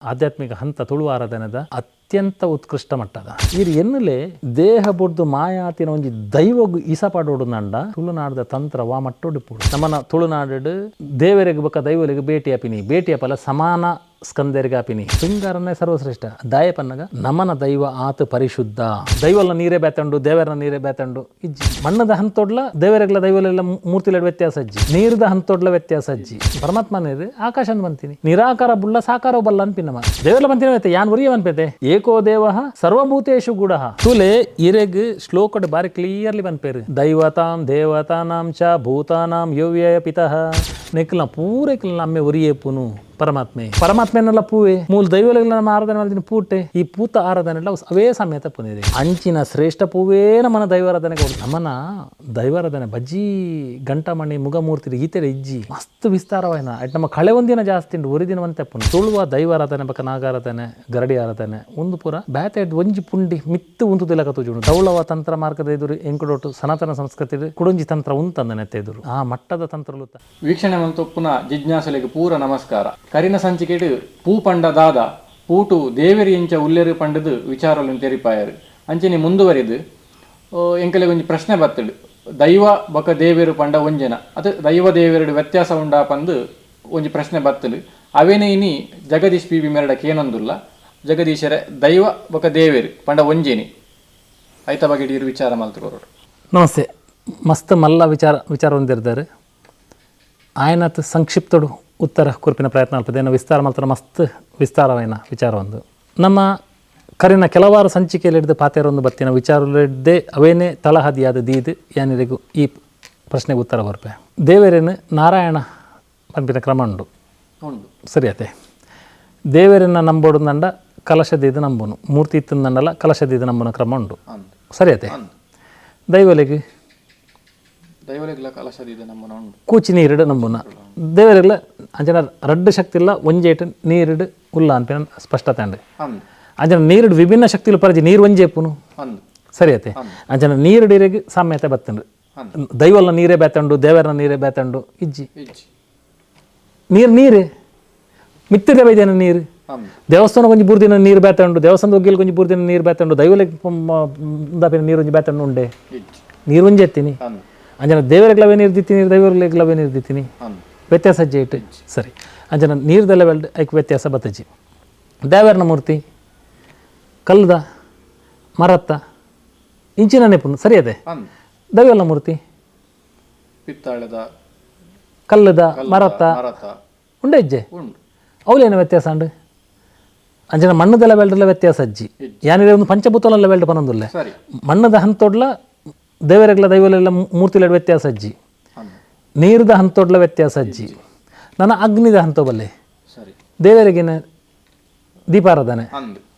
ಆಧ್ಯಾತ್ಮಿಕ ಹಂತ ತುಳು ಆರಾಧನೆದ ಅತ್ಯಂತ ಉತ್ಕೃಷ್ಟ ಮಟ್ಟದ ಇರ್ ಎನ್ನುಲೆ ದೇಹ ಬುಡ್ದು ಮಾಯಾತಿನ ಒಂಜಿ ದೈವಗ್ ಇಸ ಪಾಡೋಡು ನಂಡ ತುಳುನಾಡದ ತಂತ್ರ ವಾ ಮಟ್ಟೊಡಿಪ್ಪುಡು. ನಮ್ಮನ ತುಳುನಾಡು ದೇವರಿಗೆ ಬೊಕ್ಕ ದೈವಲಿಗೆ ಭೇಟಿ ಅಪಿನಿ, ಭೇಟಿ ಅಪಲ ಸಮಾನ ಸ್ಕಂದರಿಗೆ ಅಪಿನಿ. ಶೃಂಗಾರನೇ ಸರ್ವಶ್ರೇಷ್ಠ. ದಾಯಪನ್ನಗ ನಮನ ದೈವ ಆತ ಪರಿಶುದ್ಧ. ದೈವಲ್ಲ ನೀರೇ ಬೇತಂಡು, ದೇವರನ ನೀರೇ ಬೇತಂಡು ಇಜ್ಜಿ. ಮಣ್ಣದ ಹಂತೊಡ್ಲ ದೇವರೆಗ್ಲ ದೈವಲೆಲ್ಲ ಮೂರ್ತಿಲ ವ್ಯತ್ಯಾಸ ಅಜ್ಜಿ, ನೀರ್ದ ಹಂತೊಡ್ಲ ವ್ಯತ್ಯಾಸ ಅಜ್ಜಿ. ಪರಮಾತ್ಮ ನೀರು ಆಕಾಶ ಬಂತೀನಿ, ನಿರಾಕಾರ ಬುಳ್ಳ ಸಾಕಾರ ಬಲ್ಲ ಅನ್ಪಿನಮ ದೇವರ ಬಂತಿನ ಯಾನ್ ಒರಿಯ ಅನ್ಪೇತೆ. ಏಕೋ ದೇವ ಸರ್ವಭೂತೇಶು ಗುಡ ತುಲೆ ಇರೆಗ್ ಶ್ಲೋಕಡ್ ಬಾರಿ ಕ್ಲಿಯರ್ಲಿ ಬನ್ಪೇರು. ದೈವತಾಂ ದೇವತಾನಾಂ ಚ ಭೂತಾನಾಂ ಯೋವ್ಯಯ ಪಿತಃ. ನೆಕ್ಲ ಪೂರೈಕ್ಲ ಅಮ್ಮೆ ಒರಿಯೇ ಪುನು ಪರಮಾತ್ಮೆ. ಪರಮಾತ್ಮೆನೆಲ್ಲ ಪೂವೆ ಮೂಲ ದೈವಲೆಲ್ಲ ನಮ್ಮ ಆರಾಧನೆ ಮಾಡ್ತೀನಿ ಪೂಟೆ. ಈ ಪೂತ ಆರಾಧನೆ ಎಲ್ಲ ಅವೇ ಸಮೇತ ಪುನಿದೆ. ಅಂಚಿನ ಶ್ರೇಷ್ಠ ಪೂವೇ ನಮ್ಮನ ದೈವಾರಾಧನೆ. ನಮ್ಮನ ದೈವಾರಾಧನೆ ಬಜ್ಜಿ ಗಂಟಮಣಿ ಮುಗಮೂರ್ತಿ ಈತೆರೆ ಇಜ್ಜಿ ಮಸ್ತ್ ವಿಸ್ತಾರವಾಯ್ನ. ಅಟ್ ನಮ್ಮ ಕಳೆ ಒಂದಿನ ಜಾಸ್ತಿ ಉಂಡು ಒರಿದಿನ ಒಂತೆ ಪುನು. ತುಳುವ ದೈವಾರಾಧನೆ ಬಕ ನಾಗಾರಾಧನೆ ಗರಡಿ ಆರಾಧನೆ ಒಂದು ಪೂರ ಬ್ಯಾತೆ ಒಂಜಿ ಪುಂಡಿ ಮಿತ್ತು ಉಂತುದಿಲಕ ತೂಜುಂಡು. ತೌಳವ ತಂತ್ರ ಮಾರ್ಗದ ಎದುರು ಎಂಕುಡೊಟ್ಟು ಸನಾತನ ಸಂಸ್ಕೃತಿ ಕುಡೊಂಜಿ ತಂತ್ರ ಉಂತಂದನೆ ಎದುರು ಆ ಮಟ್ಟದ ತಂತ್ರಲು. ವೀಕ್ಷಣೆ ಮಂತೊಪ್ಪುನ ಜಿಜ್ಞಾಸುಲೆಗ್ ಪೂರ ನಮಸ್ಕಾರ. ಕರಿನ ಸಂಚಿಕೆಡು ಪೂ ಪಂಡ ದಾದ ಪೂಟು ದೇವೆರಿ ಎಂಚ ಉಲ್ಲೆರು ಪಂಡದು ವಿಚಾರలను ತೆರಿಪಾಯರು. ಅಂಚನೆ ಮುಂದುವರಿದು ಎಂಕಲೆಗ್ ಒಂಜಿ ಪ್ರಶ್ನೆ ಬತ್ತಡು, ದೈವ ಬೊಕ ದೇವೆರು ಪಂಡ ಒಂಜೆನ ಅದು ದೈವ ದೇವೆರಡು ವ್ಯತ್ಯಾಸ ಉಂಡಾ ಪಂದು ಒಂಜಿ ಪ್ರಶ್ನೆ ಬತ್ತಡು. ಅವೇನೇ ಇನಿ ಜಗದೀಶ್ ಪಿ ಬಿ ಮೆರಡ ಕೇನೊಂದುಲ್ಲ. ಜಗದೀಶರೇ, ದೈವ ಬೊಕ ದೇವೆರು ಪಂಡ ಒಂಜೇನಿ ಐತ ಬಗ್ಗೆ ಇರು ವಿಚಾರ ಮಲ್ತುಕೊರಡು. ನಮಸ್ತೆ. ಮಸ್ತ್ ಮಲ್ಲ ವಿಚಾರ ವಿಚಾರ ಹೊಂದಿರ್ತಾರೆ. ಆಯನತ್ ಸಂಕ್ಷಿಪ್ತಡು ಉತ್ತರ ಕುರಿಪಿನ ಪ್ರಯತ್ನ ಅಲ್ಪದೇನು ವಿಸ್ತಾರ ಮಲ್ತರ ಮಸ್ತ್ ವಿಸ್ತಾರವೈನ ವಿಚಾರ ಒಂದು. ನಮ್ಮ ಕರಿನ ಕೆಲವಾರು ಸಂಚಿಕೆಯಲ್ಲಿ ಹಿಡಿದು ಪಾತೆರೊಂದು ಬತ್ತಿನ ವಿಚಾರಲಿಡ್ದೆ ಅವೇನೇ ತಳಹದಿಯಾದ ದೀದು ಯಾನಿರಿಗೂ ಈ ಪ್ರಶ್ನೆಗೆ ಉತ್ತರ ಬರ್ಪೆ. ದೇವರೇನು ನಾರಾಯಣ ಪಂಪಿನ ಕ್ರಮ ಉಂಡು. ಉಂಡು. ಸರಿಯತೆ. ದೇವರನ್ನ ನಂಬೋಡು ನಂಡ ಕಲಶದೀದು ನಂಬುನು, ಮೂರ್ತಿ ಇತ್ತಂದಂಡಲ ಕಲಶದೀದು ನಂಬುನ ಕ್ರಮ ಉಂಡು. ಸರಿಯತೆ. ದೈವಲಿಗೆ ದೈವಲೆಗ್ಲ ಕಲಶದಿದೆ ನಮ್ಮನ ಉಂಡು. ಕೂಚಿ ನೀರಿಡು ನಂಬುನ ದೇವರೆಲ್ಲ ಅಂಚನ ರಡ್ಡು ಶಕ್ತಿ ಇಲ್ಲ ಒಂಜೇಟು ನೀರಿಡು ಉಲ್ಲ ಅನ್ಪಿನ ಸ್ಪಷ್ಟತೆ ಅಂಡ್. ಅಂಚನ ನೀರಿಡು ವಿಭಿನ್ನ ಶಕ್ತಿಲು ಪರಜಿ ನೀರು ಒಂಜೇಪುನು. ಸರಿಯತೆ. ಅಂಚನ ನೀರಿಡಿರಿಗೆ ಸಾಮ್ಯತೆ ಬತ್ತಂಡು. ದೈವಲ್ಲ ನೀರೇ ಬೇತಂಡು, ದೇವರನ ನೀರೇ ಬೇತಂಡು ಇಜ್ಜಿ. ನೀರು ನೀರೇ ಮಿತ್ತಿದ ಬೈದೇನ ನೀರು. ದೇವಸ್ಥಾನ ಕೊಂಚ ಬೂರ್ದಿನ ನೀರು ಬೇತಂಡು, ದೇವಸ್ಥಾನದ ಒಗ್ಗಿಲ್ ಕೊಂಚ ಬೂರ್ದಿನ ನೀರು ಬೇತಂಡು, ದೈವಲೆಗ್ ದಾಪಿನ ನೀರು ಒಂಜಿ ಬೇತಂಡು ಉಂಡೆ. ನೀರು ಒಂಜಿ ಎತ್ತೀನಿ. ಅಂಚನ ದೇವರಿಗ್ಲವೇ ನೀರು ದಿತ್ತೀನಿ, ದೈವರಿಗ್ಲವೇ ನೀರು ದಿತ್ತೀನಿ, ವ್ಯತ್ಯಾಸ ಅಜ್ಜಿ ಇಟ್ಟು. ಸರಿ. ಅಂಚನ ನೀರ್ದೆಲ್ಲ ವೆಲ್ಡ್ ಐಕ್ ವ್ಯತ್ಯಾಸ ಬತ್ತಜ್ಜಿ. ದೇವರನ ಮೂರ್ತಿ ಕಲ್ಲದ ಮರತ್ತ ಇಂಚಿನ ನೆಪುನು ಸರಿ ಅದೇ. ದೈವಲ್ಲ ಮೂರ್ತಿ ಪಿತ್ತಾಳೆದ ಕಲ್ಲದ ಮರತ್ತ ಉಂಡೆ ಇಜ್ಜೆ. ಉಂಡು. ಅವಲೇನು ವ್ಯತ್ಯಾಸ ಅಂಡು? ಅಂಚನ ಮಣ್ಣದೆಲ್ಲ ವೆಲ್ಡ್ರಲ್ಲ ವ್ಯತ್ಯಾಸ ಅಜ್ಜಿ. ಯಾನಿದೆ ಒಂದು ಪಂಚಭೂತಲೆಲ್ಲ ವೆಲ್ಡ್ ಪನೊಂದುಲ್ಲೆ. ಮಣ್ಣದ ಹಂತೊಡ್ಲ ದೇವರೆಗ್ಲ ದೈವಲೆಲ್ಲ ಮೂರ್ತಿಲ ವ್ಯತ್ಯಾಸ ಅಜ್ಜಿ. ನೀರ್ದ ಹಂತೊಡ್ಲ ವ್ಯತ್ಯಾಸ ಅಜ್ಜಿ. ನನ್ನ ಅಗ್ನಿದ ಹಂತ ಬಲ್ಲೆ. ದೇವರಿಗೇನೆ ದೀಪಾರಾಧನೆ,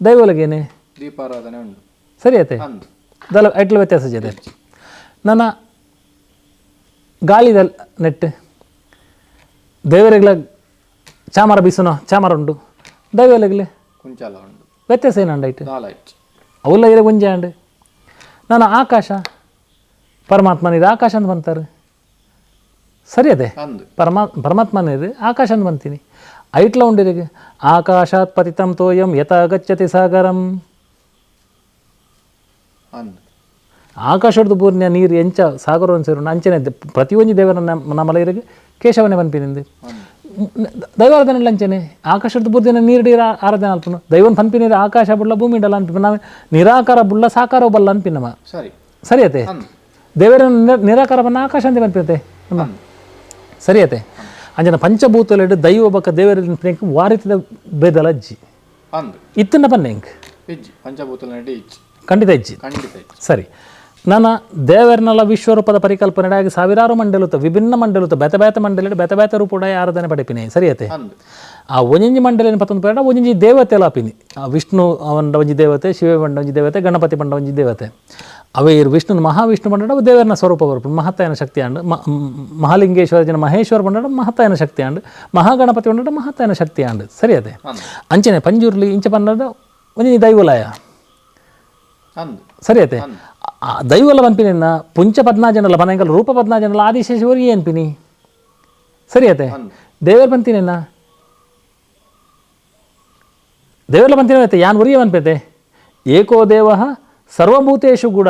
ದೈವಲಿಗೇನೆ ದೀಪಾರಾಧನೆ ಉಂಡು. ಸರಿ ಆಯ್ತೆ. ದಲ ಐಟ್ಲ ವ್ಯತ್ಯಾಸ ಅಜ್ಜಿ. ನನ್ನ ಗಾಳಿದ ನೆಟ್ಟು ದೇವರಿಗ್ಲ ಚಾಮರ ಬೀಸುನ ಚಾಮರ ಉಂಡು, ದೈವಲಿಗ್ಲೆ ಕುಂಚಾಲ ಉಂಡು. ವ್ಯತ್ಯಾಸ ಏನಂಡ ಐಟ್? ಅವುಲ್ಲ ಇರ ಒಂಜೆ ಅಂಡು. ನಾನು ಆಕಾಶ ಪರಮಾತ್ಮ ನೀರು ಆಕಾಶ ಅಂತ ಬಂತಾರೆ. ಸರಿ ಅದೇ. ಪರಮಾತ್ಮ ನೀರು ಆಕಾಶ ಅಂತ ಬಂತೀನಿ. ಐಟ್ಲ ಉಂಡಿರಿಗೆ ಆಕಾಶಾತ್ ಪತಿತಂ ತೋಯಂ ಯಥಾ ಗಚ್ಚತಿ ಸಾಗರಂ. ಆಕಾಶದ ಪೂರ್ಣ್ಯ ನೀರು ಎಂಚ ಸಾಗರ ಸೇರು ಅಂಚನೆ ಪ್ರತಿಯೊಂದು ದೇವರ ನಮ್ಮಲ ಇರಿಗೆ ಕೇಶವನೇ ಪನ್ಪಿನಿಂದು ದೈವಾರಾಧನೆ ಅಂಚನೆ ಆಕಾಶದ ಪೂರ್ತಿನ ನೀರು ಆರಾಧನೆ ಅಲ್ಪನು ದೈವನ್ ಪನ್ಪಿ ನೀರು ಆಕಾಶ ಬುಳ್ಳ ಭೂಮಿ ಡಲ್ಲ ಅನ್ಪಿ ನಾವು ನಿರಾಕಾರ ಬುಳ್ಳ ಸಾಕಾರ ಬಲ್ಲ ಅನ್ಪಿನಮ್ಮ. ಸರಿ ಸರಿ ಅತೆ. ದೇವರ ನಿರಾಕಾರ ಬನ್ನ ಆಕಾಶ ಅಂತ ಪನ್ಪಿನತೆ ನಮ್ಮ ಸರಿ ಅತೆ. ಅಂಜನ ಪಂಚಭೂತಲೆಡು ದೈವ ಬಕ್ಕ ದೇವರ ವಾರಿತದ ಬೇದಲ ಅಜ್ಜಿ ಇತ್ತನ್ನ ಪನ್ನೆ ಇಂಕ್ ಖಂಡಿತ ಇಜ್ಜಿ. ಸರಿ. ನನ್ನ ದೇವರನ್ನೆಲ್ಲ ವಿಶ್ವರೂಪದ ಪರಿಕಲ್ಪನೆ ಆಗಿ ಸಾವಿರಾರು ಮಂಡಲುತ್ತ ವಿಭಿನ್ನ ಮಂಡಲುತ್ತ ಬೇತೆ ಬೇತೆ ಮಂಡಲಿ ಬೇತೆ ಬೇತೆ ರೂಪುಡ ಆರಾಧನೆ ಪಡೆಪಿನಿ. ಸರಿಯತೆ. ಆ ಒಂಜೊಂಜಿ ಮಂಡಲಿನ ಪತ್ತೊಂದು ಪೇಡ ಒಂಜೊಂಜಿ ದೇವತೆ ಲಾಪಿನಿ. ಆ ವಿಷ್ಣು ಅವನ ಒಂಜಿ ದೇವತೆ, ಶಿವ ಬಂಡ ಒಂಜಿ ದೇವತೆ, ಗಣಪತಿ ಬಂಡ ಒಂಜಿ ದೇವತೆ. ಅವೇ ವಿಷ್ಣು ಮಹಾವಿಷ್ಣು ಬಂಡ ದೇವರನ ಸ್ವರೂಪ ಬರಪು ಮಹತ್ತಾಯನ ಶಕ್ತಿ ಅಂಡ್. ಮಹಾಲಿಂಗೇಶ್ವರ ಜನ ಮಹೇಶ್ವರ ಬಂಡ ಮಹತ್ತಾಯನ ಶಕ್ತಿ ಅಂಡ್. ಮಹಾಗಣಪತಿ ಬಂಡ ಮಹತ್ತಾಯನ ಶಕ್ತಿ ಅಂಡ್. ಸರಿಯತೆ. ಅಂಚನೆ ಪಂಜುರ್ಲಿ ಇಂಚ ಪನ್ನಡ ಒಂಜಿ ದೈವಲಯ. ಸರಿಯತೆ. ದೈವಲ ಪನ್ಪಿನ ಪುಂಚ ಪದ್ನಾಜನಲ್ಲ ಪನಂಕಲ್ ರೂಪ ಪದ್ನಾಜನಲ್ಲ ಆದಿಶೇಷವರಿಗೆ ಏನ್ಪಿನಿ. ಸರಿಯತೆ. ದೇವರ ಪಂತಿನ ದೇವರ್ಲ ಬಂತಿನ ಯಾನ್ ಒರಿಯ ಮನ್ಪೇತೆ ಏಕೋ ದೇವ ಸರ್ವಭೂತೇಶು ಗೂಢ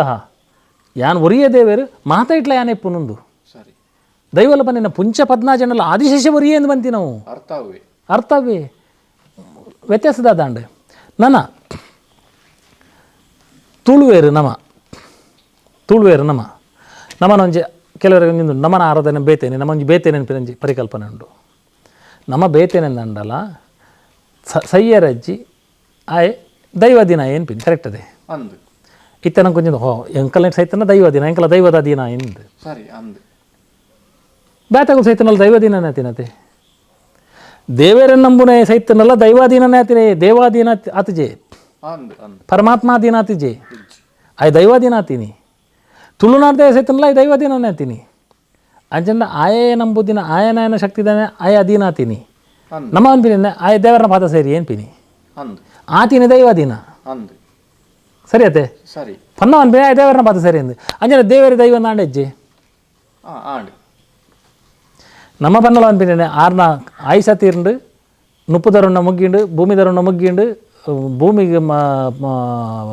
ಯಾನ್ ಒರಿಯ ದೇವರು ಮಾತ ಇಟ್ಲ ಯಾನ್ ಎಪ್ಪುನುಂದು. ಸರಿ. ದೈವಲ ಬನ್ನಿನ ಪುಂಚ ಪದ್ನಾಜನಲ್ಲ ಆದಿಶೇಷ ಒರಿಯೇ ಎಂದು ಬಂತಿ ನಾವು. ಅರ್ಥವೇ ಅರ್ಥವೇ ವ್ಯತ್ಯಾಸದ ದಾಂಡು. ನನ್ನ ತುಳುವೇರು ನಮ ತುಳುವೇರು ನಮ ನಮನೊಂಜಿ ಕೆಲವರಿಗೆ ಒಂಜಿ ನಮನ ಆರಾಧನೆ ಬೇತೇನೆ ನಮ್ಮೊಂಜಿ ಬೇತೇನೆ ಅನ್ಪಿನಂಜಿ ಪರಿಕಲ್ಪನೆ ಉಂಡು. ನಮ್ಮ ಬೇತೇನೆ ಅಂಡಲ್ಲ ಸಯ್ಯರಜ್ಜಿ ಆಯ್ ದೈವ ದಿನ ಏನ್ಪಿನ್ ಕರೆಕ್ಟ್ ಅದೇ ಅಂದು ಇತ್ತ ನಂಗೆ ಕೊಂಚ ಹೋ ಎಂಕಲ್ ಸೈತನ ದೈವ ದಿನ ಎಂಕಲ ದೈವದ ದಿನ ಎಂದು. ಸರಿ ಅಂದು ಬೇತಗಳು ಸೈತನಲ್ಲ ದೈವ ದಿನನೇ ತಿನ್ನತೆ ದೇವರ ನಂಬುನೆ ಸೈತನಲ್ಲ ದೈವಾಧೀನನೇ ಆತಿನೇ ದೇವಾಧೀನ ಆತಜೆ ಅಂದು ಅಂದು ಪರಮಾತ್ಮಾಧೀನ ಆತಿಜೆ ಆಯ್ ದೈವಾಧೀನ ಆತೀನಿ ತುಳುನಾಡ್ದೆ ಸೈತನಲ್ಲ ಆಯ್ ದೈವಾಧೀನನೇ ಆತೀನಿ ಅಂಚಂದ ಆಯೇ ನಂಬುದಿನ ಆಯನಾಯನ ಶಕ್ತಿದಾನೆ ಆಯ ಅಧೀನ ಆತೀನಿ ನಮ್ಮ ಅನ್ಪಿನಿ ಆಯ ದೇವರನ ಪಾದ ಸೇರಿ ಏನ್ಪಿನಿ ಅಂದು ಆತೀನಿ ದೈವಾಧೀನ. ಅಂದು ಸರಿ ಅತ್ತೆ ಸರಿ ಪನ್ನ ಅನ್ಪಿನಿ ಆಯ ದೇವರನ ಪಾದ ಸೇರಿ ಅಂದು ಅಂಜನ ದೇವರ ದೈವ ನಾಂಡೆಜ್ಜೆ ಆಂಡು ನಮ್ಮ ಪನ್ನಲ ಅನ್ಪಿನಿ ಆರ್ನ ಆಯುಷ ತೀರ್ಂಡು ನುಪ್ಪುದರುಣ್ಣ ಮುಗ್ಗಿಂಡು ಭೂಮಿದರುಣ್ಣ ಮುಗ್ಗಿಂಡು ಭೂಮಿಗೆ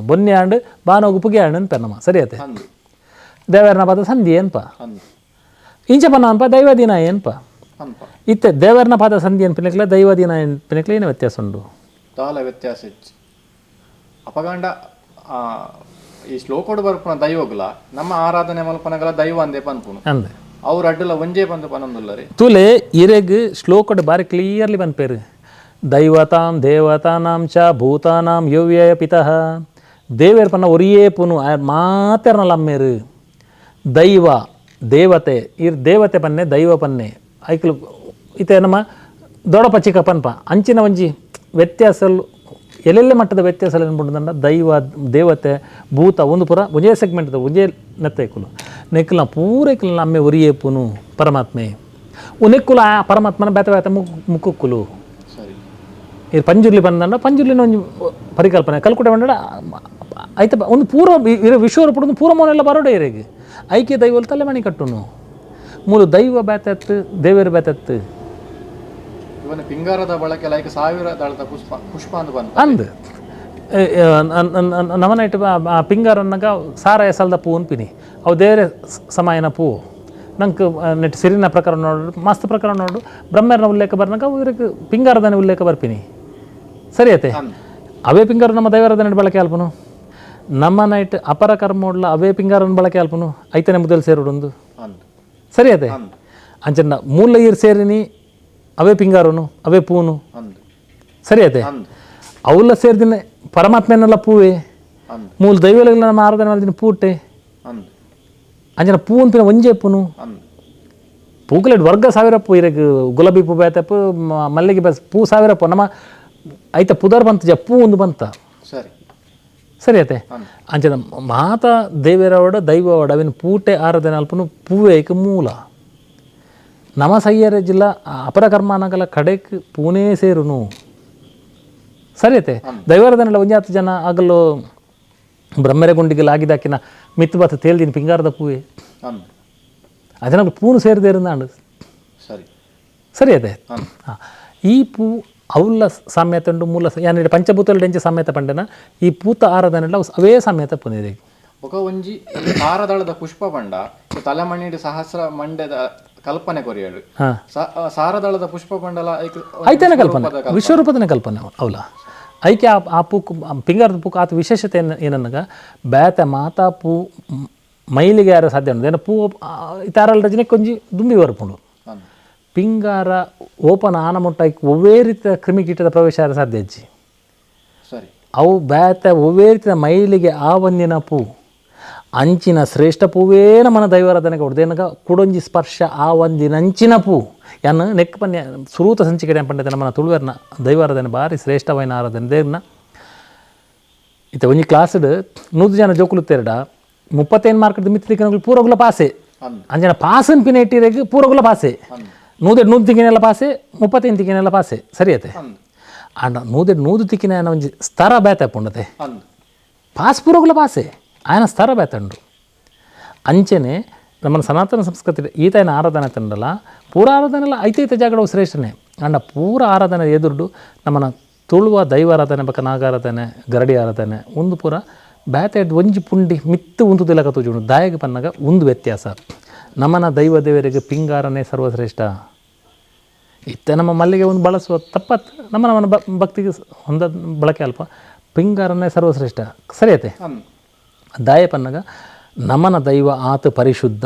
ಬೊನ್ನೆ ಆಂಡು ಬಾನೋಗು ಪುಗೆ ಆಂಡು ಅನ್ಪ ನಮ್ಮ. ಸರಿ ಅತ್ತೆ ಅಂದು ದೇವರನ ಪಾದ ಸಂಧಿ ಏನ್ಪ ಅಂದು ಇಂಚ ಪನ್ನ ಅನ್ಪ ದೈವದಿನ ಏನ್ಪ ಅನ್ಪ ಇತ್ತೆ ದೇವರನ ಪಾದ ಸಂಧಿ ಅನ್ಪಿನಕ್ಲೆ ದೈವದಿನ ಅನ್ಪಿನಕ್ಲೆ ಏನು ವ್ಯತ್ಯಾಸ ಉಂಡು? ದಾಲ ವ್ಯತ್ಯಾಸ ಹೆಚ್ಚು ಅಪಗಂಡ ಈ ಶ್ಲೋಕೋಡು ಬರ್ಪುನ ದೈವಗುಲ ನಮ್ಮ ಆರಾಧನೆ ಮಲ್ಪನಗಲ ದೈವ ಅಂದೇ ಪನ್ಪುನು ಅಂದ್ ಅವ್ರ ಅಡ್ಡಲ ಒಂಜೇ ಬಂದು ಪನೊಂದುಲ್ಲರಿ ತುಲೆ ಇರೆಗ್ ಶ್ಲೋಕಡ್ ಬಾರಿ ಕ್ಲಿಯರ್ಲಿ ಪನ್ಪೇರು ದೈವತಾಂ ದೇವತಾನಾಂ ಚ ಭೂತಾನಾಂ ಯೋವ್ಯಯ ಪಿತಃ ದೇವೇರ್ ಪನ್ನ ಒರಿಯೇ ಪುನು ಮಾತೆರ್ನಲ ಅಮ್ಮೇರು ದೈವ ದೇವತೆ ಇರ್ ದೇವತೆ ಪನ್ನೆ ದೈವ ಪನ್ನೆ ಐಕ್ಲು ಇತ್ತೆ ನಮ್ಮ ದೊಡಪ ಚಿಕ್ಕ ಪನ್ಪ ಅಂಚಿನ ಒಂಜಿ ವ್ಯತ್ಯಾಸಲು ಎಲ್ಲೆಲ್ಲೆ ಮಟ್ಟದ ವ್ಯತ್ಯಾಸ ಏನ್ಬಿಡ್ದಂಡ ದೈವ ದೇವತೆ ಭೂತ ಒಂದು ಪೂರ ಒಂಜೇ ಸೆಗ್ಮೆಂಟ್ ಒಂಜೇ ನೆತ್ತೈಕುಲು ನೆಕ್ಕುಲ ಪೂರ ಇಕ್ಲು ಅಮ್ಮೆ ಒರಿಯೇ ಪುನು ಪರಮಾತ್ಮೆ ಉನೆಕ್ಕುಲ ಆ ಪರಮಾತ್ಮನ ಬೇತೆ ಬೇತೆ ಮುಕ್ಕುಕ್ಕುಲು. ಸರಿ ಇದು ಪಂಜುರ್ಲಿ ಬಂದಂಡ ಪಂಜುರ್ಲಿನ ಒಂಜಿ ಪರಿಕಲ್ಪನೆ ಕಲ್ಕುಟೆ ಬಂಡ ಐತ ಒಂದು ಪೂರ್ವ ವಿಶ್ವರೂಪದ ಒಂದು ಪೂರ್ವ ಮೌನೆಲ್ಲ ಬರೋಡೆ ಇರೇಗೆ ಐಕ್ಯ ದೈವಲ್ ತಲೆ ಮಣಿ ಕಟ್ಟುನು ಮೂಲ ದೈವ ಬೇತೆತ್ತು ದೇವೇರು ಬೇತೆತ್ತು ಇವನ ಪಿಂಗಾರದ ಬಳಕೆ ಲೈಕ್ ಸಾವಿರ ದಳದ ಪುಷ್ಪ ಪುಷ್ಪ ಅಂತ ಬಂತ ಅಂದ್ ನಮನೈಟ್ ಪಿಂಗಾರನ್ನಾಗ ಸಾರ ಎಸಲ್ದ ಪೂ ಅನ್ಪಿನಿ ಅವು ದೇವರೇ ಸಮಾಯನ ಪೂ ನಂಗೆ ನೆಟ್ ಸಿರಿನ ಪ್ರಕಾರ ನೋಡು ಮಸ್ತ್ ಪ್ರಕಾರ ನೋಡು ಬ್ರಹ್ಮರ್ನ ಉಲ್ಲೇಖ ಬರ್ನಾಗ ಇವ್ರಿಗೆ ಪಿಂಗಾರದನೆ ಉಲ್ಲೇಖ ಬರ್ಪಿನಿ. ಸರಿ ಅತ್ತೆ ಅವೇ ಪಿಂಗಾರ ನಮ್ಮ ದೈವರದ ಬಳಕೆ ಅಲ್ಪನು ನಮ್ಮ ನೈಟ್ ಅಪರ ಕರ್ಮೋಡ್ಲ ಅವೇ ಪಿಂಗಾರನ ಬಳಕೆ ಅಲ್ಪನು ಐತನೆ ಮೊದಲು ಸೇರುಡೊಂದು. ಸರಿ ಅತ್ತೆ ಅಂಚನ್ನ ಮೂಲ ಈರ್ ಸೇರಿನಿ ಅವೇ ಪಿಂಗಾರನು ಅವೇ ಪೂನು. ಸರಿ ಅತ್ತೆ ಅವುಲ್ಲ ಸೇರಿದಿನ ಪರಮಾತ್ಮನೆಲ್ಲ ಪೂವೆ ಮೂಲ ದೈವಲೆಲ್ಲ ನಮ್ಮ ಆರಾಧನೆ ಮಾಡಿದಿನ ಪೂಟೆ ಅಂಜನ ಪೂ ಅಂತಿನ ಒಂಜೇ ಪೂನು ಪೂಕಲೆಡ್ ವರ್ಗ ಸಾವಿರ ಪೂ ಇರಗ್ ಗುಲಾಬಿ ಪೂ ಬೇತಪ್ಪು ಮಲ್ಲಿಗೆ ಬಸ್ ಪೂ ಸಾವಿರ ಪೂ ನಮ್ಮ ಐತ ಪುದರ್ ಬಂತ ಜ ಪೂ ಒಂದು ಬಂತ. ಸರಿ ಸರಿ ಅತ್ತೆ ಅಂಚನ ಮಾತಾ ದೇವರವಡ ದೈವವಡ ಅವಿನ ಪೂಟೆ ಆರಾಧನೆ ಅಲ್ಪನು ಪೂವೇಕ ಮೂಲ ನಮ ಸಯ್ಯರ ಜಿಲ್ಲಾ ಅಪರ ಕರ್ಮಾನಗಲ ಕಡೆಕ್ ಪೂನೇ ಸೇರುನು. ಸರಿ ಅತ್ತೆ ದೈವಾರಾಧನೆಲ್ಲ ಒಂಜಾತು ಜನ ಆಗಲು ಬ್ರಹ್ಮರೆ ಗುಂಡಿಗೆ ಲಾಗಿದಾಕಿನ ಮಿತ್ತು ಬತ್ತ ತೇಲ್ದಿನ ಪಿಂಗಾರದ ಪೂವೆ ಅದನ್ನ ಪೂನು ಸೇರಿದೇರುಂದಾಂಡು. ಸರಿ ಸರಿ ಅದೇ ಹಾಂ ಈ ಪೂ ಅವುಲ್ಲ ಸಾಮ್ಯತೆ ಉಂಡು ಮೂಲ ಯಾನ್ ಪಂಚಭೂತల ಎಂಚ ಸಾಮ್ಯತೆ ಪಂಡನ ಈ ಪೂತ ಆರಾಧನೆಲ್ಲ ಅವೇ ಸಾಮ್ಯತೆ ಪುನಿದೆ. ఒక ಒಂಜಿ ಸಾರದಳದ ಪುಷ್ಪ ಪಂಡ ತಲೆಮಣ್ಣಿಡು ಸಹಸ್ರ ಮಂಡೆದ ಕಲ್ಪನೆ ಕೊರಿಯಡು ಸಾರದಳದ ಪುಷ್ಪ ಪಂಡಲ ಐತೇನೆ ಕಲ್ಪನೆ ವಿಶ್ವರೂಪದನೆ ಕಲ್ಪನೆ ಅವಲ ಐಕೆ ಆ ಪೂಕ್ ಪಿಂಗಾರದ ಪೂಕ್ ಆತ ವಿಶೇಷತೆ ಏನನ್ನಾಗ ಬೇತೆ ಮಾತಾ ಪೂ ಮೈಲಿಗೆ ಯಾರ ಸಾಧ್ಯ ಉಂಡು ಏನ ಪೂ ಇತಾರಲ್ ರಜನೆ ಕೊಂಜಿ ದುಂಬಿ ಬರ್ಪುಂಡು ಪಿಂಗಾರ ಓಪನ್ ಆನ ಮುಟ್ಟ ಐಕ್ ಒವ್ವೇ ರೀತಿಯ ಕ್ರಿಮಿಕೀಟದ ಪ್ರವೇಶ ಯಾರ ಸಾಧ್ಯ ಅಜ್ಜಿ. ಸರಿ ಅವು ಬೇತೆ ಒವ್ವೇ ರೀತಿಯ ಮೈಲಿಗೆ ಆ ಒಂದಿನ ಪೂ ಅಂಚಿನ ಶ್ರೇಷ್ಠ ಪೂವೇ ನಮ್ಮನ ದೈವಾರಾಧನೆಗೆ ಹೊಡೆದೇನಗ ಕುಡೊಂಜಿ ಸ್ಪರ್ಶ ಆ ಒಂದಿನ ಅಂಚಿನ ಪೂ ಯಾನ್ ನೆಕ್ ಪನ್ಯ ಸುರೂತ ಸಂಚಿಕೆ ಪಂಡಿತ ನಮ್ಮನ ತುಳುವೆರ್ನ ದೈವಾರಾಧನೆ ಭಾರಿ ಶ್ರೇಷ್ಠವಾಯಿನ ಆರಾಧನೆ ದೇರ್ನ ಇತ್ತೆ ಒಂಜಿ ಕ್ಲಾಸ್ಡ್ 100 ಜನ ಜೋಕುಲು 35 ಮಾರ್ಕ್ ಮಿತ್ತಿನ ಪೂರಗುಲ ಪಾಸೆ ಅಂಜನ ಪಾಸನ್ ಪಿನ ಇಟ್ಟಿರೆಗ್ ಪೂರಗುಲ ಪಾಸೆ 100 ತಿಕ್ಕಿನೆಲ್ಲ ಪಾಸೆ 35 ತಿಕ್ಕಿನೆಲ್ಲ ಪಾಸೆ ಸರಿ ಅತ್ತೆ ಅಂಡ 100 ತಿಕ್ಕಿನ ಒಂಜಿ ಸ್ತರ ಬೇತೆ ಪುಂಡತೆ ಪಾಸ್ ಪೂರಗುಲ ಪಾಸೆ ఆయన ಸ್ತರ ಬೇತಂಡು ಅಂಚೆನೆ ನಮ್ಮ ಸನಾತನ ಸಂಸ್ಕೃತಿ ಈತನ ಆರಾಧನೆ ತಂಡಲ್ಲ ಪೂರ ಆರಾಧನೆಲ್ಲ ಐತೈತ ಜಾಗಡವು ಶ್ರೇಷ್ಠನೇ ಅಂಡ ಪೂರ ಆರಾಧನೆ ಎದುರುಡು ನಮ್ಮನ Tuluva ದೈವಾರಾಧನೆ ಬಕ್ಕ ನಾಗಾರಾಧನೆ ಗರಡಿ ಆರಾಧನೆ ಒಂದು ಪೂರ ಬ್ಯಾತೆಡ್ ಒಂಜಿ ಪುಂಡಿ ಮಿತ್ತು ಉಂತು ತಿಲಕ ತೋಜುಂಡು ದಾಯಗ ಪನ್ನಗ ಒಂದು ವ್ಯತ್ಯಾಸ. ನಮನ ದೈವ ದೇವರಿಗೆ ಪಿಂಗಾರನೇ ಸರ್ವಶ್ರೇಷ್ಠ. ಇತ್ತೆ ನಮ್ಮ ಮಲ್ಲಿಗೆ ಒಂದು ಬಳಸುವ ತಪ್ಪತ್ತು ನಮ್ಮ ನಮ್ಮನ ಭಕ್ತಿಗೆ ಹೊಂದ ಬಳಕೆ ಅಲ್ಪ ಪಿಂಗಾರನೇ ಸರ್ವಶ್ರೇಷ್ಠ ಸರಿಯತೆ. ದಾಯ ಪನ್ನಗ ನಮನ ದೈವ ಆತ ಪರಿಶುದ್ಧ.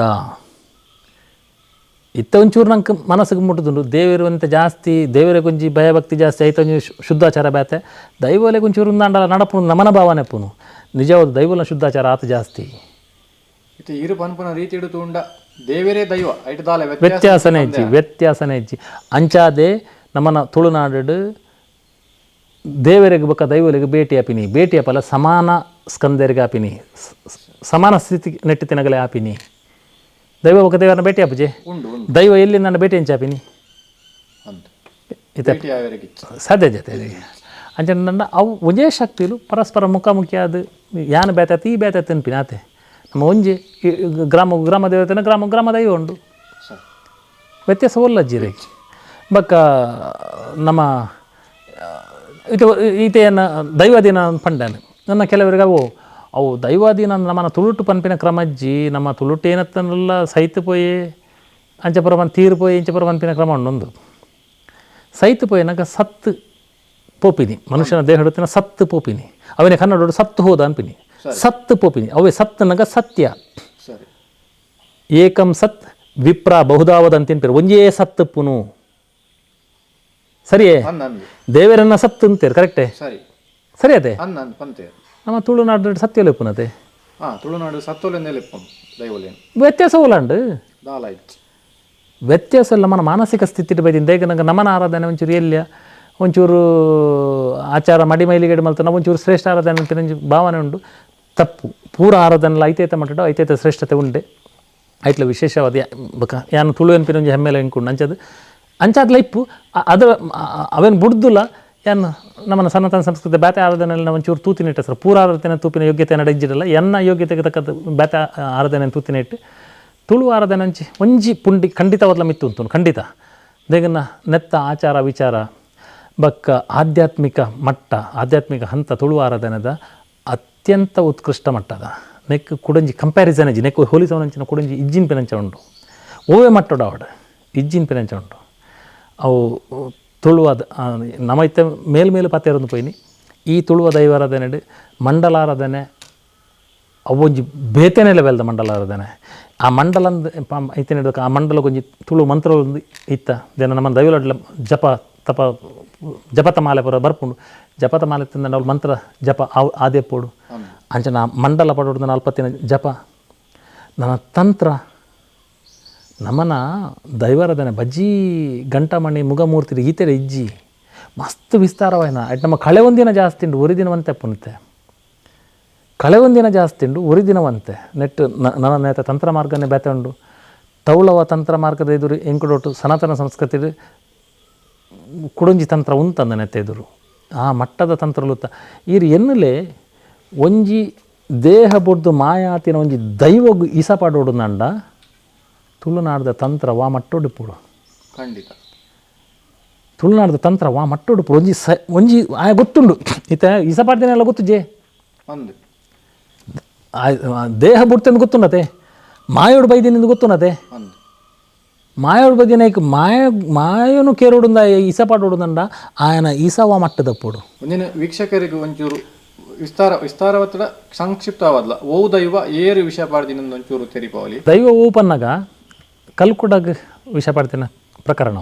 ಇತ್ತ ಒಂಚೂರು ನಂಗೆ ಮನಸ್ಸಿಗೆ ಮುಟ್ಟುದುಂಡು ದೇವಿರುವಂತೆ ಜಾಸ್ತಿ ದೇವರ ಕೊಂಚಿ ಭಯಭಕ್ತಿ ಜಾಸ್ತಿ ಐತ ಒಂಜಿ ಶುದ್ಧಾಚಾರ ಬ್ಯಾತೆ ದೈವಲೆ ಒಂಚೂರು ಉಂದಾಂಡಲ ನಡಪುನು ನಮನ ಭಾವನೆ ಪುನು ನಿಜವಾದ ದೈವಲ ಶುದ್ಧಾಚಾರ ಆತ ಜಾಸ್ತಿ. ಇತ್ತೆ ಇರು ಪನ್ಪುನ ರೀತಿ ತೂಂಡ ದೇವರೇ ದೈವ ಐಟ್ ದಾಲ ವ್ಯತ್ಯಾಸನೇ ಇಜ್ಜಿ, ವ್ಯತ್ಯಾಸನೇ ಇಜ್ಜಿ. ಅಂಚಾದೆ ನಮ್ಮನ ತುಳುನಾಡು ದೇವರಿಗೆ ಬೊಕ್ಕ ದೈವಲಿಗೆ ಭೇಟಿ ಆಪಿನಿ, ಭೇಟಿ ಆಪಲ ಸಮಾನ ಸ್ಕಂದರಿಗೆ ಆಪಿನಿ, ಸಮಾನ ಸ್ಥಿತಿ ನೆಟ್ಟು ತಿನಗಲೇ ಆಪಿನಿ. ದೈವ ಬೊಕ್ಕ ದೇವರನ್ನ ಭೇಟಿ ಆಪುಜೆ ದೈವ ಎಲ್ಲಿ ನನ್ನ ಭೇಟಿ ಎಂಚಾಪಿನಿ ಇತ್ತೆ ಸಾಧ್ಯ ಜೊತೆ ಅಂಚೆ ನನ್ನ ಅವು ಒಂಜೇ ಶಕ್ತಿಲು ಪರಸ್ಪರ ಮುಖಾಮುಖಿ ಆದ ಯಾನ್ ಬೇತಾತ ಈ ಬೇತಾತ ಅನ್ಪಿನ ಆತೆ. ನಮ್ಮ ಒಂಜಿ ಗ್ರಾಮ ಗ್ರಾಮ ದೇವತೆನ ಗ್ರಾಮ ಗ್ರಾಮ ದೈವ ಉಂಡು, ವ್ಯತ್ಯಾಸ ಒಲ್ಲಜ್ಜಿರಿ. ಬಕ್ಕ ನಮ್ಮ ಇದು ಈತೆಯನ್ನ ದೈವಾಧೀನ ಪಂಡಾನೆ ನನ್ನ ಕೆಲವರಿಗೆ ಅವು ಅವು ದೈವಾಧೀನ ನಮ್ಮನ ತುಳುಟು ಪನ್ಪಿನ ಕ್ರಮಜ್ಜಿ ನಮ್ಮ ತುಳುಟು ಏನತ್ತನ್ನೆಲ್ಲ ಸೈತು ಪೋಯಿ ಅಂಚಪುರ ಪನ್ ತೀರು ಪೋಯಿ ಇಂಚಪುರ ಪನ್ಪಿನ ಕ್ರಮ ಉಂಡೊಂದು. ಸೈತು ಪೋಯಿನಾಗ ಸತ್ತು ಪೋಪಿನಿ ಮನುಷ್ಯನ ದೇಹಡುತ್ತಿನ ಸತ್ತು ಪೋಪಿನಿ ಅವನೇ ಕನ್ನಡೋಡು ಸತ್ತು ಹೋದ ಅನ್ಪಿನಿ ಸತ್ತು ಪೋಪಿನಿ ಅವೇ ಸತ್ತನಗ ಸತ್ಯ ಏಕಂ ಸತ್ ವಿಪ್ರ ಬಹುದಾವದಂತಿನ್ಪಿರು ಒಂಜೇ ಸತ್ತು ಪುನು ಸರಿಯೇ ದೇವರನ್ನ ಸತ್ತು ಅಂತೀರಿ ಕರೆಕ್ಟೇ ಸರಿ ಅದೇ ನಮ್ಮ ತುಳುನಾಡು ಸತ್ಯಲೆ ಪುನತೆ ತುಳುನಾಡು ವ್ಯತ್ಯಾಸ ಓಲಾಂಡು ವ್ಯತ್ಯಾಸ ಇಲ್ಲ. ನಮ್ಮ ಮಾನಸಿಕ ಸ್ಥಿತಿ ಬೈದಿನ ದೇಗ ನಂಗೆ ನಮನ ಆರಾಧನೆ ಒಂಚೂರು ಎಲ್ಲಿಯ ಒಂಚೂರು ಆಚಾರ ಮಡಿ ಮೈಲಿಗೇಡು ಮಲ್ತ ನಾವು ಒಂಚೂರು ಶ್ರೇಷ್ಠ ಆರಾಧನೆ ಅಂತ ಒಂಜಿ ಭಾವನೆ ಉಂಡು. ತಪ್ಪು ಪೂರ ಆರಾಧನೆಲ್ಲ ಐತೈತೆ ಮಟ್ಟ ಐತೈತೆ ಶ್ರೇಷ್ಠತೆ ಉಂಡೆ ಐಟ್ಲ ವಿಶೇಷವಾದ ಬಕ ಯಾನು ತುಳು ಅನ್ಪಿನ ಒಂಜಿ ಹೆಮ್ಮೆಲೆ ಎಂಕುಂಡು ಅಂಚದು ಅಂಚಾದ ಲೈಪು ಅದರ ಅವೇನು ಬುಡ್ದುಲ್ಲ ಯಾನ್ ನಮ್ಮನ್ನ ಸನಾತನ ಸಂಸ್ಕೃತಿ ಬ್ಯಾತೆ ಆರಾಧನೆಯಲ್ಲಿ ನಾವು ಒಂಚೂರು ತೂತಿನ ಇಟ್ಟ ಸರ್ ಪೂರ ಆರಾಧನೆ ತೂಪಿನ ಯೋಗ್ಯತೆ ನಡೆಜಿರಲ್ಲ ಎನ್ನ ಯೋಗ್ಯತೆಗೆ ತಕ್ಕದ್ದು ಬ್ಯಾತೆ ಆರಾಧನೆ ತೂತಿನ ಇಟ್ಟು ತುಳು ಆರಾಧನೆ ಒಂಜಿ ಒಂಜಿ ಪುಂಡಿ ಖಂಡಿತವಾದ್ಲ ಮಿತ್ತು ಉಂಟು ಖಂಡಿತ ದೇಗನ್ನ ನೆತ್ತ ಆಚಾರ ವಿಚಾರ ಬಕ್ಕ ಆಧ್ಯಾತ್ಮಿಕ ಮಟ್ಟ ಆಧ್ಯಾತ್ಮಿಕ ಹಂತ ತುಳು ಆರಾಧನೆದ ಅತ್ಯಂತ ಉತ್ಕೃಷ್ಟ ಮಟ್ಟದ ನೆಕ್ ಕುಡಂಜಿ ಕಂಪ್ಯಾರಿಸನ್ ಇಜ್ಜಿ ನೆಕ್ ಹೋಲಿಸವನಂಚಿನ ಕುಡಂಜಿ ಇಜ್ಜಿನ ಪಿನಂಚ ಉಂಟು ಓವೇ ಮಟ್ಟೋಡ ಅವಡು ಇಜ್ಜಿನ ಪಿನಂಚ ಉಂಟು ಅವು ತುಳುವಾದ ನಮ್ಮ ಇತ್ತ ಮೇಲ್ಮೇಲೆ ಪತ್ತೆ ಪೋಯಿನಿ ಈ ತುಳುವ ದೈವಾರಾಧನೆ ಮಂಡಲಾರಾಧನೆ ಅವೊಂಜಿ ಬೇತೆನೆ ಲೆವೆಲ್ದ ಮಂಡಲಾರಾಧನೆ ಆ ಮಂಡಲ ಐತೇನೆ ಆ ಮಂಡಲಕ್ಕೊಂಜಿ ತುಳು ಮಂತ್ರ ಒಂದು ಇತ್ತ ದೇನ ನಮ್ಮ ದೈವಲಡ್ಲ ಜಪ ತಪ ಜಪತ ಮಾಲೆ ಪೂರ ಬರ್ಪುಂಡು ಜಪತ ಮಾಲೆ ತಿಂದ ಅವ್ಳು ಮಂತ್ರ ಜಪ ಆದೇ ಪೋಡು ಅಂಚನ ಮಂಡಲ ಪಡೋಡು ನಲ್ಪತ್ತಿನ ಜಪ ನನ್ನ ತಂತ್ರ ನಮನ ದೈವಾರಾಧನೆ ಬಜ್ಜಿ ಗಂಟಮಣಿ ಮುಗಮೂರ್ತಿ ಈತೆರ ಇಜ್ಜಿ ಮಸ್ತ್ ವಿಸ್ತಾರವಾಯ್ನ ಅಟ್ ನಮ್ಮ ಕಳೆ ಒಂದಿನ ಜಾಸ್ತಿ ಉಂಡು ಒರಿ ದಿನವಂತೆ ಪುನತೆ ಕಳೆ ಒಂದಿನ ಜಾಸ್ತಿ ಉಂಡು ಒರಿ ದಿನವಂತೆ ನೆಟ್ ನನ್ನ ನೇತ ತಂತ್ರ ಮಾರ್ಗನೇ ಬೇತೆ ಉಂಡು ತೌಳವ ತಂತ್ರ ಮಾರ್ಗದ ಎದುರು ಎಂಕುಡೊಟ್ಟು ಸನಾತನ ಸಂಸ್ಕೃತಿ ಕುಡೊಂಜಿ ತಂತ್ರ ಉಂತಂದ ನೆತ್ತ ಎದುರು ಆ ಮಟ್ಟದ ತಂತ್ರಲುತ್ತ ಈರು ಎನ್ನುಲೆ ಒಂಜಿ ದೇಹ ಬೊಡ್ದು ಮಾಯಾತಿನ ಒಂಜಿ ದೈವಗು ಇಸಪಾಡೋಡು ನಂಡ ತುಳುನಾಡದ ತಂತ್ರ ವಾ ಮಟ್ಟೊಡುಪುಡು ಖಂಡಿತ ತುಳುನಾಡದ ತಂತ್ರ ವಾ ಮಟ್ಟೊಡುಪುಡು ಒಂಜಿ ಸ ಒಂಜಿ ಆಯ ಗೊತ್ತುಂಡು ಇತ್ತ ಇಸಪಾಡ್ದಿನೆಲ್ಲ ಗೊತ್ತು ಜೇ ದೇಹ ಬುಡ್ತೆಂದು ಗೊತ್ತುಂಡತೆ ಮಾಯೋಡು ಬೈದಿನಿಂದ ಗೊತ್ತುಂಡತೆ ಮಾಯೋಡು ಬೈದಿನ ಮಾಯ ಮಾಯನು ಕೇರೋಡುಂದ ಇಸಪಾಡೋಡುಂದ ಆಯನ ಇಸವ ಮಟ್ಟದಪ್ಪುಡು. ಒಂದಿನ ವೀಕ್ಷಕರಿಗೆ ಒಂಚೂರು ವಿಸ್ತಾರ ವಿಸ್ತಾರವತ್ತಡ ಸಂಕ್ಷಿಪ್ತವಾದಲ ಓ ದೈವ ಏರು ವಿಷ ಪಾಡ್ದಿನ ಒಂಚೂರು ತೆರಿಪಾವಲಿ. ದೈವ ಓ ಪನ್ನಗ ಕಲ್ಕುಡಗ್ ವಿಷ ಪಾಡ್ತಿನ ಪ್ರಕರಣ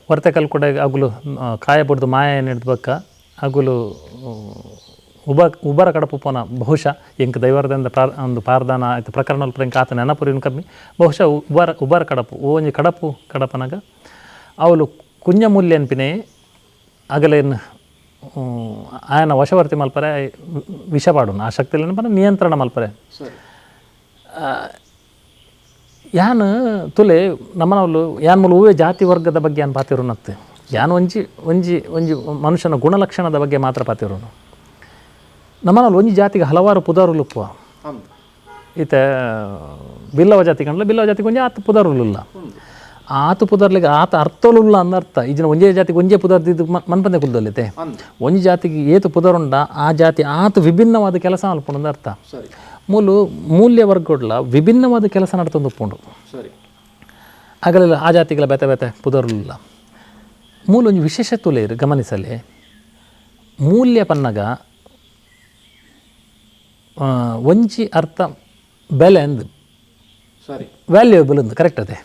ಹೊರತೆ ಕಲ್ಕುಡಗ್ ಅಗುಲು ಕಾಯ ಬಡ್ದು ಮಾಯ ಹಿಡ್ದು ಅಗುಲು ಉಬರ ಕಡಪು ಪೋನ ಬಹುಶಃ ಎಂಕ್ ದೈವರದಿಂದ ಒಂದು ಪಾರ್ದಾನ ಆಯ್ತು ಪ್ರಕರಣ ಎಂಕ್ ಆತ ನೆನಪುರಿನ ಕಮ್ಮಿ ಬಹುಶಃ ಉಬರ ಉಬರ ಕಡಪು ಓ ಒಂಜಿ ಕಡಪು ಕಡಪನಾಗ ಅವಳು ಕುಂಜ ಮೂಲ್ಯ ಅನ್ಪಿನೇ ಅಗಲೇನು ಆಯನ ವಶವರ್ತಿ ಮಲ್ಪರೆ ವಿಷ ಪಾಡುನು ಆ ಶಕ್ತಿ ಪನ ನಿಯಂತ್ರಣ ಮಲ್ಪರೆ ಯಾನ್ ತುಲೆ ನಮ್ಮನವಳು ಯಾನ್ ಮೂಲ ಹೂವೇ ಜಾತಿ ವರ್ಗದ ಬಗ್ಗೆ ಯಾನ್ ಪಾತಿರುನತ್ತೆ ಯಾನ್ ಒಂಜಿ ಒಂಜಿ ಒಂಜಿ ಮನುಷ್ಯನ ಗುಣಲಕ್ಷಣದ ಬಗ್ಗೆ ಮಾತ್ರ ಪಾತಿರುನು. ನಮ್ಮನಲ್ಲಿ ಒಂಜಿ ಜಾತಿಗೆ ಹಲವಾರು ಪುದಾರುಲುಪ್ಪುವ ಈತ ಬಿಲ್ಲವ ಜಾತಿ ಕಂಡಲ ಬಿಲ್ಲವ ಜಾತಿಗೆ ಒಂಜಿ ಆತ ಪುದಾರುಲಿಲ್ಲ ಆತು ಪುದರ್ಲಿಗೆ ಆತ ಅರ್ಥಲುಲ್ಲ ಅಂದ ಅರ್ಥ. ಈಜಿನ ಒಂಜೇ ಜಾತಿಗೆ ಒಂಜೇ ಪುದರ್ದಿದ್ದು ಮನ್ಪಂದೆ ಕುಲ್ದೊಲ್ಲೈತೆ. ಒಂಜಿ ಜಾತಿಗೆ ಏತು ಪುದರುಂಡ ಆ ಜಾತಿ ಆತು ವಿಭಿನ್ನವಾದ ಕೆಲಸ ಮಲ್ಪುಂಡು ಅರ್ಥ. ಮೂಲು ಮೂಲ್ಯ ವರ್ಗಡ್ಲ ವಿಭಿನ್ನವಾದ ಕೆಲಸ ನಡ್ತೊಂದು ಉಪ್ಪುಂಡು. ಸರಿ. ಆಗಲೆಲ್ಲ ಆ ಜಾತಿಗಳ ಬೇತೆ ಬೇತೆ ಪುದರುಲ್ಲ. ಮೂಲ ಒಂಜಿ ವಿಶೇಷ ತುಲೇರು ಗಮನಿಸಲೆ ಮೂಲ್ಯ ಪನ್ನಗ ಒಂಜಿ ಅರ್ಥ ಬೆಲೆ ಅಂದ್, ಸರಿ, ವ್ಯಾಲ್ಯೂಯಬಲ್ ಅಂದ್, ಕರೆಕ್ಟ್ ಅದೇ.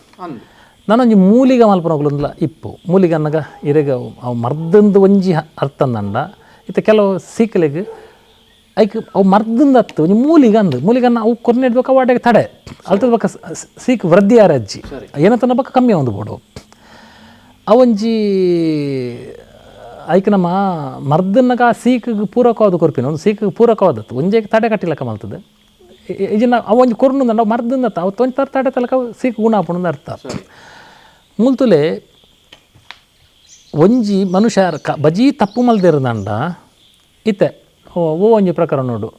ನಾನೊಂಜಿ ಮೂಲಿಗ ಮಲ್ಪನಗುಲಂದ್ಲ ಇಪ್ಪು ಮೂಲಿಗ ಅನ್ನಗ ಇರೆಗ ಅವು ಮರ್ದಂದು ಒಂಜಿ ಅರ್ಥ ಅಂದಂಡ. ಇತ್ತ ಕೆಲವು ಸೀಕಲೆಗ್ ಐಕ್ ಅವು ಮರ್ದಂದು ಅತ್ತು ಒಂಜಿ ಮೂಲಿಗ ಅಂದು ಮೂಲಿಗನ್ನ ಅವು ಕೊರ್ನೆಡ್ಬೇಕ ವಾಡೆಗೆ ತಡೆ ಅಲ್ತದ ಬಕ್ಕ ಸೀಕ್ ವೃದ್ಧಿ ಆರ ಅಜ್ಜಿ ಏನಂತ ಬಕ್ಕ ಕಮ್ಮಿ ಒಂದು ಬೋಡು ಅವೊಂಜಿ ಐಕ್ ನಮ್ಮ ಮರ್ದನ್ನಗ ಆ ಸೀಕಿಗೆ ಪೂರಕವಾದ ಕೊರ್ಪಿನ ಒಂದು ಸೀಕಿಗೆ ಪೂರಕವಾದತ್ತು ಒಂಜೆಗೆ ತಡೆ ಕಟ್ಟಿಲಕ್ಕ ಮಲ್ತದೆ ಇಜಿನ ಅವೊಂಜಿ ಕೊರ್ನು ನಾವು ಮರ್ದನ್ನ ಅವು ತೊಂಚ ತಡೆ ತಲಕ ಸೀಕ್ ಗುಣ ಆಪುಂಡು ಅರ್ಥ. ಮೂಲ್ತುಲೆ ಒಂಜಿ ಮನುಷ್ಯ ಬಜೀ ತಪ್ಪು ಮಲ್ದಿರದಂಡ ಇತ್ತೆ ಓ ಒಂಜಿ ಪ್ರಕಾರ ನೋಡು,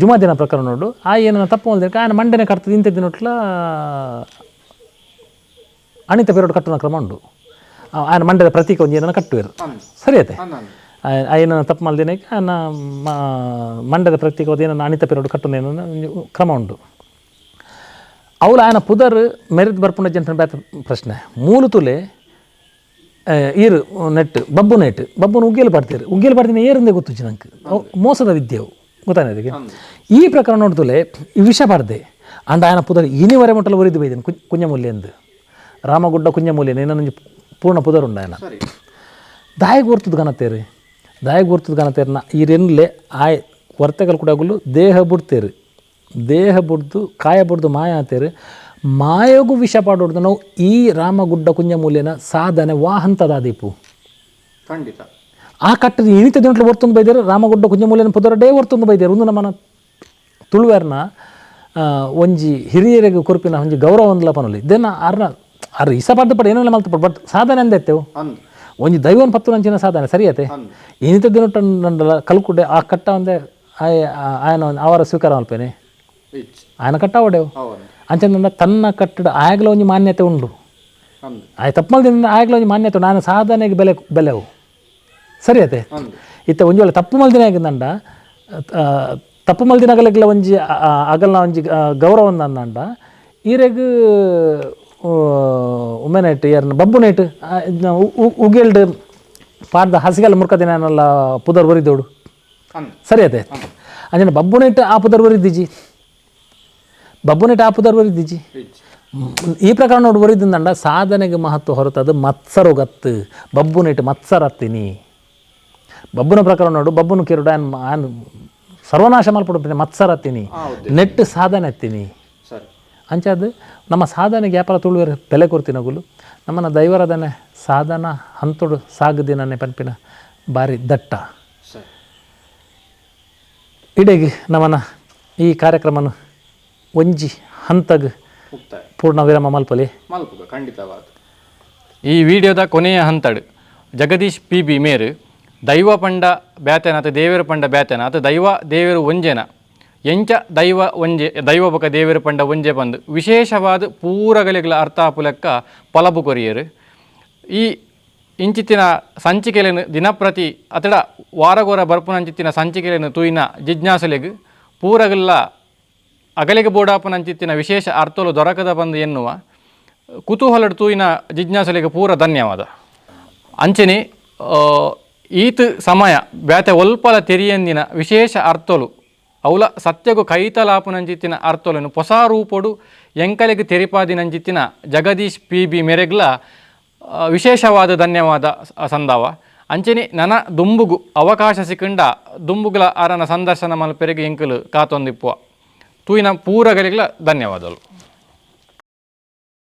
ಜುಮಾದಿನ ಪ್ರಕಾರ ನೋಡು, ಆ ಏನನ್ನ ತಪ್ಪು ಮಲ್ದಿರ ಆಯನ ಮಂಡನೆ ಕಟ್ತದೆ ಇಂಥ ದಿನಟ್ಲ ಅಣಿತ ಪೇರೋಡು ಕಟ್ಟುವ ಕ್ರಮ ಉಂಡು. ಆಯನ ಮಂಡ್ಯದ ಪ್ರತೀಕ ಒಂಜಿ ಏನನ್ನ ಕಟ್ಟುವೆರು, ಸರಿ ಅತ್ತೆ. ಏನನ್ನ ತಪ್ಪು ಮಲ್ದಿನಕ್ಕೆ ಆಯನ ಮಂಡ್ಯದ ಪ್ರತೀಕ ಏನನ್ನ ಅಣಿತ ಪೇರೋಡು ಕಟ್ಟುವ ಏನನ್ನ ಕ್ರಮ ಉಂಡು. ಅವಳು ಆಯನ ಪುದರ್ ಮೆರಿದ್ ಬರ್ಪುಂಡ ಜನ ಬೇತ ಪ್ರಶ್ನೆ. ಮೂಲ ತುಲೆ ಈರು ನೆಟ್ಟು ಬಬ್ಬು ನೆಟ್ಟು ಬಬ್ಬುನ ಉಗ್ಗೇಲು ಪಾಡ್ತೀರಿ, ಉಗ್ಗೇಲು ಪಾಡ್ತೀನಿ ಏರಿಂದೇ ಗೊತ್ತು ನಂಗೆ ಮೋಸದ ವಿದ್ಯೆವು ಗೊತ್ತಾನೆ ಅದಕ್ಕೆ. ಈ ಪ್ರಕಾರ ನೋಡ್ತುಲೆ ಈ ವಿಷ ಪಾಡ್ದೆ ಅಂಡ ಆಯನ ಪುದರ್ ಇನಿವರೆ ಮಟ್ಟಲು ಒರಿದು ಬೈದೇನೆ ಕುಂಜಮೂಲ್ಯ ಎಂದು ರಾಮಗುಡ್ಡ ಕುಂಜಮೂಲ್ಯ ಏನೊಂದು ಪೂರ್ಣ ಪುದರ್ ಉಂಡ ಆಯನ ದಾಯಿಗೆ ಒರ್ತದ ಗಣತೇರಿ, ದಾಯಿಗೆ ಒರ್ತದ ಗಣತೇರಿನ ಈರೆನ್ಲೆ ಆಯ್ ವರ್ತಕಲ್ ಕೂಡಗುಲು ದೇಹ ಬಿಡ್ತೇರಿ, ದೇಹ ಬುಡ್ದು ಕಾಯ ಬುಡ್ದು ಮಾಯ ಆತೇರಿ, ಮಾಯಗೂ ವಿಷ ಪಾಡೋಡ್ದು ನಾವು ಈ ರಾಮಗುಡ್ಡ ಕುಂಜಮೂಲ್ಯನ ಸಾಧನೆ ವಾ ಹಂತದ ದೀಪು ಖಂಡಿತ ಆ ಕಟ್ಟದ ಇನಿತ ದಿನಟ್ಲು ಒರ್ತೊಂದು ಬೈದೇರು ರಾಮಗುಡ್ಡ ಕುಂಜಮೂಲ್ಯನ ಪುದರಡೇ ಒರ್ತೊಂದು ಬೈದೇರು. ಒಂದು ನಮ್ಮನ ತುಳುವೆರ್ನ ಒಂಜಿ ಹಿರಿಯರಿಗೆ ಕೊರ್ಪಿನ ಒಂಜಿ ಗೌರವ ಒಂದ್ಲ ಪನೊಲಿ ದೇನ ಅರ್ನ ಅರ್ ಇಸ ಪಡ್ದು ಪಡ ಏನೆಲ್ಲ ಮಲ್ತು ಪಡ್ ಬಟ್ ಸಾಧನೆ ಅಂದೆತ್ತೆವು ಒಂಜಿ ದೈವನ್ ಪತ್ತು ನಂಚಿನ ಸಾಧನೆ ಸರಿಯತೆ. ಇನಿತ ದಿನಟ್ಟ ಕಲ್ಕುಡೆ ಆ ಕಟ್ಟ ಒಂದೇ ಆಯನ ಅವರ ಸ್ವೀಕಾರ ಮಲ್ಪೇನೆ ಆಯನ ಕಟ್ಟ ಒಡೆವು ಅಂಚಂದ ತನ್ನ ಕಟ್ಟಡ ಆಯಗ್ಲ ಒಂಜಿ ಮಾನ್ಯತೆ ಉಂಡು, ಆಯ್ ತಪ್ಪು ಮಲ್ದಿನ ಆಯಗ್ಲ ಒಂಜಿ ಮಾನ್ಯತೆ ಉಂಡು, ಆಯನ ಸಾಧನೆಗೆ ಬೆಲೆ ಬೆಲೆವು ಸರಿ ಅತೆ. ಇತ್ತ ಒಂಜಿ ವೇಳೆ ತಪ್ಪು ಮಲ್ದಿನ ಆಗಿಂದಂಡ ತಪ್ಪು ಮಲ್ದಿನಗಲೆಗ್ಲ ಒಂಜಿ ಅಗಲ್ನ ಒಂಜಿ ಗೌರವ ಅಂದಂಡ ಈರೆಗ್ ಉಮ್ಮೆನೇಟ್ ಯಾರನ್ನ ಬಬ್ಬು ನೇಟ್ ಉಗೇಲ್ಡ್ ಪಾಡ್ದ ಹಸಿಗೆಲ್ಲ ಮುರ್ಕದಿನ ಪುದರ್ ಒರಿದೋಡು ಸರಿ ಅತೆ. ಅಂಜನ ಬಬ್ಬು ನೇಟ್ ಆ ಪುದರ್ ಒರಿದಿಜಿ, ಬಬ್ಬು ನೇಟ್ ಆ ಪುದರ್ ಒರಿದಿಜಿ. ಈ ಪ್ರಕಾರ ನೋಡಿ ಒರಿದಿಂದಂಡ ಸಾಧನೆಗೆ ಮಹತ್ವ ಹೊರತದು ಮತ್ಸರು ಗತ್ತು ಬಬ್ಬು ನೇಟ್ ಮತ್ಸರ ಹತ್ತೀನಿ ಬಬ್ಬುನ ಪ್ರಕಾರ ನೋಡು ಬಬ್ಬುನ ಕಿರುಡ ಆನ್ ಸರ್ವನಾಶ ಮಲ್ಪಡು ಮತ್ಸರ ಹತ್ತೀನಿ ನೆಟ್ಟು ಸಾಧನೆ ಹತ್ತೀನಿ. ಅಂಚಾದ ನಮ್ಮ ಸಾಧನೆಗೆ ವ್ಯಾಪಾರ ತುಳುವೆರ್ ಬೆಲೆ ಕೊರ್ತಿನಗುಲು ನಮ್ಮನ್ನ ದೈವರದನೆ ಸಾಧನ ಹಂತೊಡು ಸಾಗದಿನನೆ ಪನ್ಪಿನ ಬಾರಿ ದಟ್ಟ. ಇಡೆಗೆ ನಮ್ಮನ್ನ ಈ ಕಾರ್ಯಕ್ರಮನ ಒಂಜಿ ಹಂತಗ್ ಪೂರ್ಣ ವಿರಾಮ ಮಲ್ಪಲಿ ಮಲ್ಪುಗ ಖಂಡಿತವಾದ. ಈ ವಿಡಿಯೋದ ಕೊನೆಯ ಹಂತಡು ಜಗದೀಶ್ ಪಿ ಬಿ ಮೇರು ದೈವ ಪಂಡ ಬ್ಯಾತೆನ ಅಥವಾ ದೇವರ ಪಂಡ ಬ್ಯಾತೆನ ಅಥವಾ ದೈವ ದೇವರು ಒಂಜೆನ ಎಂಚ ದೈವ ಒಂಜೆ ದೈವ ಬೊಕ ದೇವರ ಪಂಡ ಒಂಜೆ ಬಂದು ವಿಶೇಷವಾದ ಪೂರಗಲಿಗಳ ಅರ್ಥ ಆಪುಲೆಕ್ಕ ಪಲಬು ಕೊರಿಯರು. ಈ ಇಂಚಿತ್ತಿನ ಸಂಚಿಕೆಲೆನು ದಿನಪ್ರತಿ ಅತಡ ವಾರಗೋರ ಬರ್ಪುನಂಚಿತ್ತಿನ ಸಂಚಿಕೆಲೆನು ತೂಯಿನ ಜಿಜ್ಞಾಸಲೆಗ್ ಪೂರಗಲ್ಲ ಅಗಲಿಗೆ ಬೋಡಾಪುನಂಚಿತ್ತಿನ ವಿಶೇಷ ಅರ್ಥಲು ದೊರಕದ ಬಂದು ಎನ್ನುವ ಕುತೂಹಲಡು ತೂಯಿನ ಜಿಜ್ಞಾಸಲೆಗೆ ಪೂರ ಧನ್ಯವಾದ. ಅಂಚನೆ ಈತ ಸಮಯ ಬ್ಯಾತೆ ಒಲ್ಪಲ ತೆರಿಯಂದಿನ ವಿಶೇಷ ಅರ್ಥಲು ಅವಲ ಸತ್ಯಗು ಕೈತಲಾಪುನಂಚಿತ್ತಿನ ಅರ್ಥలను ಹೊಸ ರೂಪೊಡು ಎಂಕಲೆಗ್ ತೆರಿಪಾದಿನಂಚಿತ್ತಿನ ಜಗದೀಶ್ ಪಿ ಬಿ ಮೆರೆಗ್ಲ ವಿಶೇಷವಾದ ಧನ್ಯವಾದ ಸಂದಾವ. ಅಂಚನೆ ನನ ದುಂಬುಗು ಅವಕಾಶ ಸಿಕ್ಕಂಡ ದುಂಬುಗುಲ ಅರನ ಸಂದರ್ಶನ ಮಲ್ಪೆರೆಗ್ ಎಂಕಲು ಕಾತೊಂದಿಪ್ಪುವ ತೂಯಿನ ಪೂರಗಲಿಗ್ಲ ಧನ್ಯವಾದಗಳು.